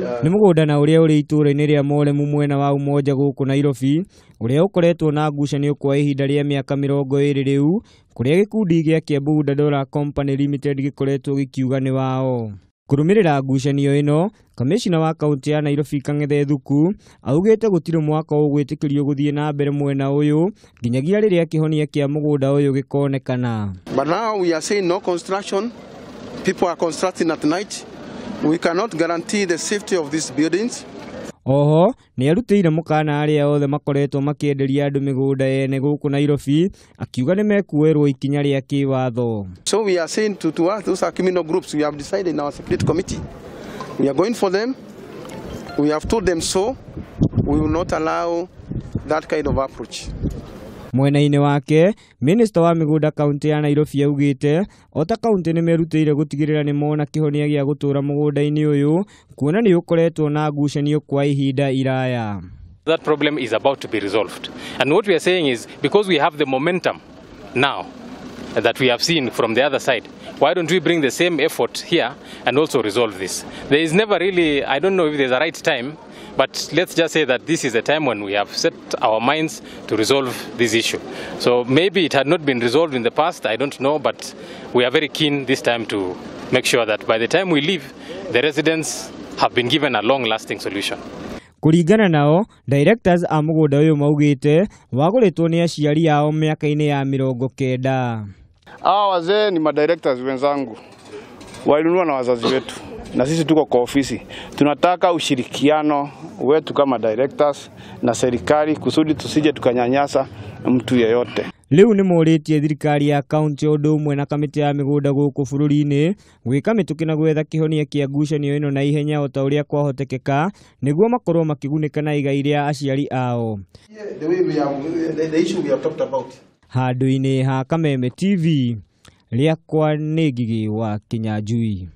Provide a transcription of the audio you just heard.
Nĩ mũgũnda na ũrĩa ũrĩ itũũra-inĩ rĩa Moremu mwena wa Umoja gũkũ Nairobi, ũrĩa ũkoretwo na ngucanio kwa ihinda rĩa mĩaka 20 rĩu, kũrĩa gĩkundi gĩa Kiambu Dandora Company Limited gĩkoretwo gĩkiuga nĩ wao. Kũrũmĩrĩra ngucanio ĩno, kamĩcina wa kaunti ya Nairobi Kang'ethe Thuku augĩte gũtirĩ mwaka ũgwĩtĩkĩrio gũthiĩ na mbere mwena ũyũ nginyagia rĩrĩa kĩhonia kĩa mũgũnda ũyũ gĩkonekana. But now we are saying no construction. People are constructing at night. We cannot guarantee the safety of these buildings. Oho nĩ arutĩire mũkana arĩa othe makoretwo makĩenderia andũ mĩgũnda yene gũkũ Nairobi, akiuga nĩ mekuoerwo ikinya rĩa kĩwatho. So we are saying to us, those are criminal groups. We have decided in our security committee. We are going for them. We have told them so. We will not allow that kind of approach. Mwena-inĩ wake, minista wa mĩgũnda kaunti ya Nairobi augĩte o ta kaunti nĩ merutĩire gũtigĩrĩra nĩ mona kĩhonia gĩa gũtũũra mũgũnda-inĩ ũyũ, kuona nĩ ũkoretwo na ngucanio kwa ihinda iraya. That problem is about to be resolved. And what we are saying is, because we have the momentum now that we have seen from the other side, why don't we bring the same effort here and also resolve this? There is never really, I don't know if there's a right time, but let's just say that this is a time when we have set our minds to resolve this issue. So maybe it had not been resolved in the past, I don't know, but we are very keen this time to make sure that by the time we leave, the residents have been given a long-lasting solution. Kũringana nao, directors a mũgũnda ũyũ maugĩte wagũrĩtwo nĩ aciari ao mĩaka-inĩ ya 90. Hawa wazee ni madirectors wenzangu, walinunua na wazazi wetu, na sisi tuko kwa ofisi. Tunataka ushirikiano wetu kama directors na serikali kusudi tusije tukanyanyasa mtu yeyote. Rĩu nĩ morĩtie thirikari ya kaunti ũndũ ũmwe na kamĩtĩ ya mĩgũnda gũkũ bũrũri-inĩ gwĩka mĩtũkĩ na gwetha kĩhonia kĩa ngucanio ĩno na ihenya o ta ũrĩa kwahotekeka nĩguo makorwo makĩgunĩka na igai rĩa aciari ao. The way we have, the issue we have talked about. Handũ-inĩ ha Kameme TV, rĩakwa nĩ Ngigĩ wa Kĩnyanjui.